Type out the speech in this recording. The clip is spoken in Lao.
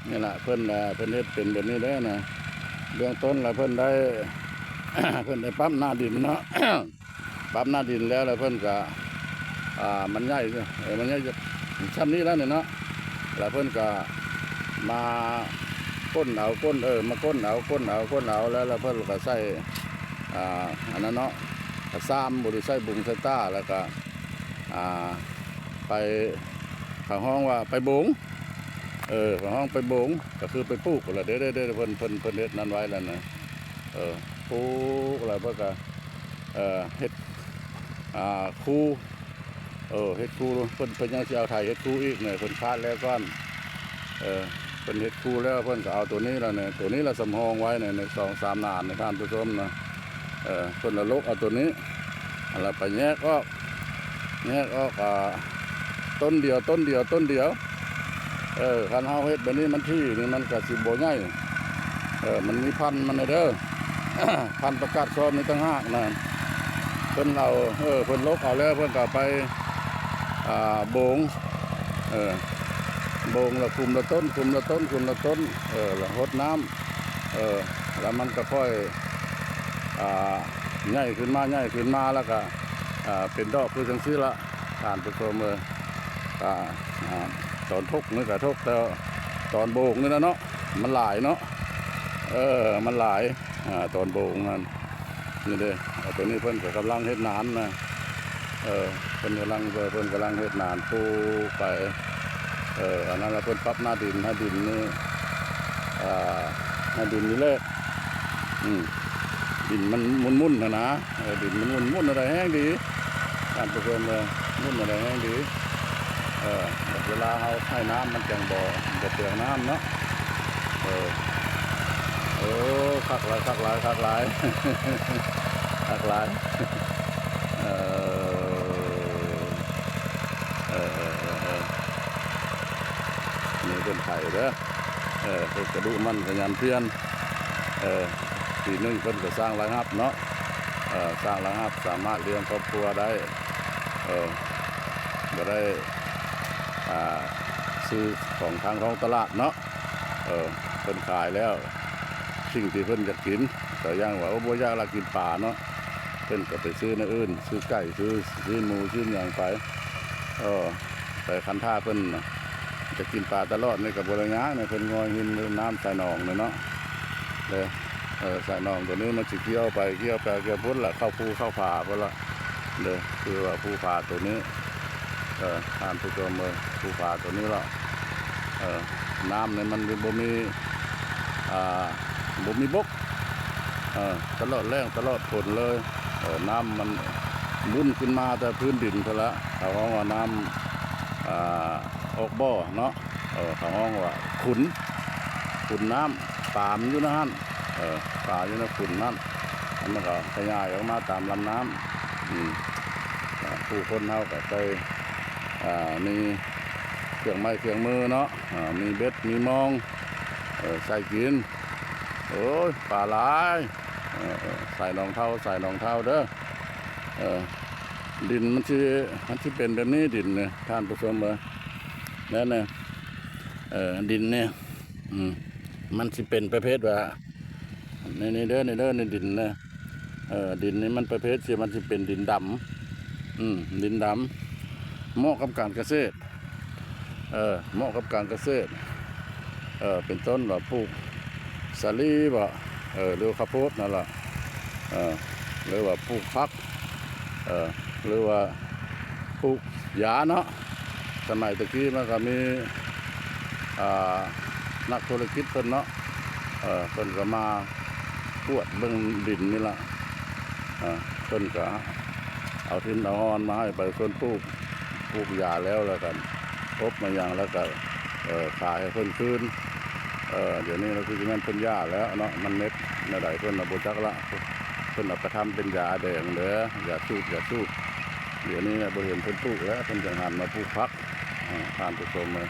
ນີ້ລະ ເພິ່ນ ເອີ ເພິ່ນເຮັດເປັນແບບນີ້ເດີນະ. ເບື້ອງຕົ້ນລະເພິ່ນໄດ້ ເພິ່ນໄດ້ປັບໜ້າດິນເນາະ ປັບໜ້າດິນແລ້ວ ແລ້ວເພິ່ນກະ ອ່າ ມັນໃຫຍ່ ເອີ ມັນໃຫຍ່ຊ່ຳນີ້ແລ້ວນີ້ເນາະ ແລ້ວເພິ່ນກະມາກົ້ນເອົາ ກົ້ນ ເອີ ມາກົ້ນເອົາ ກົ້ນເອົາ ກົ້ນເອົາ ແລ້ວ ແລ້ວເພິ່ນກະໃສ່ ອ່າ ອັນນັ້ນເນາະ ກະຊາມ ບໍ່ໄດ້ໃສ່ບຸງໃສ່ຕາ ແລ້ວກະ ອ່າ ໄປ ເຂົາຮ້ອງວ່າໄປໂບງ ເອີ ເຂົາຮ້ອງໄປໂບງ ກະຄືໄປປູກພຸ້ນລະເດ້ ເດ້ ເດ້ ເພິ່ນ ເພິ່ນ ເພິ່ນເຮັດນັ້ນໄວ້ແລ້ວນະ ເອີ ປູກແລ້ວເພິ່ນກະ ເອີ ເຮັດ ອ່າ ຄູ ເອີ ເຮັດຄູ ເພິ່ນ ເພິ່ນຍັງຊິເອົາໄຖເຮັດຄູອີກນະ ເພິ່ນຄາດແລ້ວກ່ອນ ເອີ ເພິ່ນເຮັດຄູແລ້ວ ເພິ່ນກະເອົາໂຕນີ້ລະນະ ໂຕນີ້ລະສຳຮອງໄວ້ນະ ໃນສອງສາມໜານນະ ທ່ານຜູ້ຊົມນະ ເອີ ເພິ່ນລະລົກເອົາໂຕນີ້ ແລ້ວໄປແຍກອອກ ແຍກອອກ ອ່າ ຕົ້ນດຽວ ຕົ້ນດຽວ ຕົ້ນດຽວ ເອີ ຄັນເຮົາເຮັດແບບນີ້ມັນຖີ່ນີ້ ມັນກະຊິບໍ່ໃຫຍ່ ເອີ ມັນມີພັນມັນເດີ ພັນປະກາດຊອນນີ້ຕ່າງຫາກນະ ເພິ່ນເອົາ ເອີ ເພິ່ນລົກເອົາແລ້ວ ເພິ່ນກະເອົາໄປ ອ່າ ໂບງ ເອີ ໂບງລະຄຸມລະຕົ້ນ ຄຸມລະຕົ້ນ ຄຸມລະຕົ້ນ ເອີ ລະຫົດນ້ຳ ເອີ ລະມັນກະຄ່ອຍ ອ່າ ໃຫຍ່ຂຶ້ນມາ ໃຫຍ່ຂຶ້ນມາ ລະກະ ອ່າ ເປັນດອກຄືຈັ່ງຊີ້ລະ ທ່ານຜູ້ຊົມເອີຍ ອ່າ ອ່າ ຕອນທົກນີ້ກະທົກແຕ່ຕອນໂບງນີ້ລະເນາະ ມັນຫຼາຍເນາະ ເອີ ມັນຫຼາຍ ອ່າ ຕອນໂບງຫັ້ນ ນີ້ເດ້ ເອີ ໂຕນີ້ເພິ່ນກະກຳລັງເຮັດໜານນະ ເອີ ເພິ່ນກຳລັງ ເພິ່ນກຳລັງເຮັດໜານປູກໄປ ເອີ ອັນນັ້ນລະເພິ່ນປັບໜ້າດິນ ໃຫ້ດິນນີ້ ອ່າ ໃຫ້ດິນນີ້ແຫຼະ ອືມ ດິນມັນໝຸ່ນໆຫັ້ນນະ ເອີ ດິນມັນໝຸ່ນໆຫັ້ນແຫຼະແຮງດີ ທ່ານຜູ້ຊົມເອີຍ ໝຸ່ນຫັ້ນແຫຼະແຮງດີ ເອີ ເວລາເຮົາໃຊ້ນ້ຳມັນຈັ່ງບໍ່ ບໍ່ເປືອງນ້ຳເນາະ ເອີ ໂອ້ ຄັກຫຼາຍ ຄັກຫຼາຍ ຄັກຫຼາຍ ຄັກຫຼາຍ ເອີ ເອີ ເອີ ເອີ ເອີ ນີ້ເພິ່ນໄຖເດີ ເອີ ເພິ່ນກະດຸໝັ່ນຂະຫຍັນພຽນ ເອີ ປີໜຶ່ງເພິ່ນກະສ້າງລາຍຮັບເນາະ ເອີ ສ້າງລາຍຮັບ ສາມາດລ້ຽງຄອບຄົວໄດ້ ເອີ ບໍ່ໄດ້ ອ່າ ຊື້ຂອງທາງທ້ອງຕະຫຼາດເນາະ ເອີ ເພິ່ນຂາຍແລ້ວ ສິ່ງທີ່ເພິ່ນຢາກກິນ ກະຢ່າງວ່າ ໂອ້ ບໍ່ຢາກລະກິນປາເນາະ ເພິ່ນກະໄປຊື້ແນວອື່ນ ຊື້ໄກ່ ຊື້ຊີ້ນໝູ ຊີ້ນຫຍັງໄປ ເອີ ແຕ່ຄັນຖ້າເພິ່ນຈະກິນປາຕະຫຼອດນີ້ກະບໍ່ໄດ້ຍາກນະ ເພິ່ນງ່ອຍຫີນນ້ຳສາຍໜອງນີ້ເນາະ ເດີ ເອີ ສາຍໜອງໂຕນີ້ມັນຊິກ່ຽວໄປກ່ຽວໄປກ່ຽວພຸ້ນລະ ເຂົ້າພູເຂົ້າຜາພຸ້ນລະ ເດີ ຄືວ່າພູຜາໂຕນີ້ ເອີ ທ່ານຜູ້ຊົມເອີຍ ພູຜາໂຕນີ້ລະ ເອີ ນ້ຳນີ້ມັນບໍ່ມີ ອ່າ ບໍ່ມີບົກ ເອີ ຕະຫຼອດແລ້ງຕະຫຼອດຝົນເລີຍ ເອີ ນ້ຳມັນບຸ້ນຂຶ້ນມາແຕ່ພື້ນດິນພຸ້ນລະ ເຂົາຮ້ອງວ່ານ້ຳ ອ່າ ອອກບໍ່ເນາະ ເອີ ເຂົາຮ້ອງວ່າຂຸນ ຂຸນນ້ຳ ປາມັນຢູ່ໃນຫັ້ນ ເອີ ປາຢູ່ໃນຂຸນນັ້ນ ແລ້ວມັນກະຂະຫຍາຍອອກມາຕາມລຳນ້ຳ ອືມ ຜູ້ຄົນເຮົາກະໃຊ້ ອ່າ ມີເຄື່ອງໄມ້ເຄື່ອງມືເນາະ ອ່າ ມີເບັດມີມອງ ເອີ ໃສ່ກິນ ໂອ້ຍ ປາຫຼາຍ ເອີ ເອີ ສາຍໜອງເທົ້າ ສາຍໜອງເທົ້າເດີ ເອີ ດິນມັນຊິ ມັນຊິເປັນແບບນີ້ ດິນນີ້ ທ່ານຜູ້ຊົມເອີຍ ແລ້ວນະ ເອີ ດິນນີ້ ອືມ ມັນຊິເປັນປະເພດວ່າ ນີ້ ນີ້ເດີ ນີ້ເດີ ນີ້ດິນນະ ເອີ ດິນນີ້ມັນປະເພດທີ່ມັນຊິເປັນດິນດຳ ອືມ ດິນດຳ ເໝາະກັບການກະເສດ ເອີ ເໝາະກັບການກະເສດ ເອີ ເປັນຕົ້ນວ່າປູກສາລີບໍ ເອີ ຫຼືວ່າເຂົ້າໂພດນັ້ນລະ ເອີ ຫຼືວ່າປູກຜັກ ເອີ ຫຼືວ່າປູກຢາເນາະ ສະໄໝແຕ່ກີ້ມັນກະມີ ອ່າ ນັກທຸລະກິດເພິ່ນເນາະ ເອີ ເພິ່ນກະມາກວດເບິ່ງດິນນີ້ລະ ເອີ ເພິ່ນກະເອົາຖິ່ນເອົາຮ່ອນມາໃຫ້ປະຊາຊົນປູກ ປູກຢາແລ້ວ ແລ້ວກະອົບມາຫຍັງ ແລ້ວກະ ເອີ ຂາຍໃຫ້ເພິ່ນຄືນ ເອີ ດຽວນີ້ລະຄືຊິແມ່ນເພິ່ນຢ່າແລ້ວເນາະ ມັນເມັດແນວໃດເພິ່ນລະບໍ່ຈັກລະ ເພິ່ນເອົາໄປທຳເປັນຢາແດງເດີ ຢາສູດ ຢາສູດ ດຽວນີ້ລະບໍ່ເຫັນເພິ່ນປູກແລ້ວ ເພິ່ນຈັ່ງຫັນມາປູກຜັກ ເອີ ທ່ານຜູ້ຊົມເອີຍ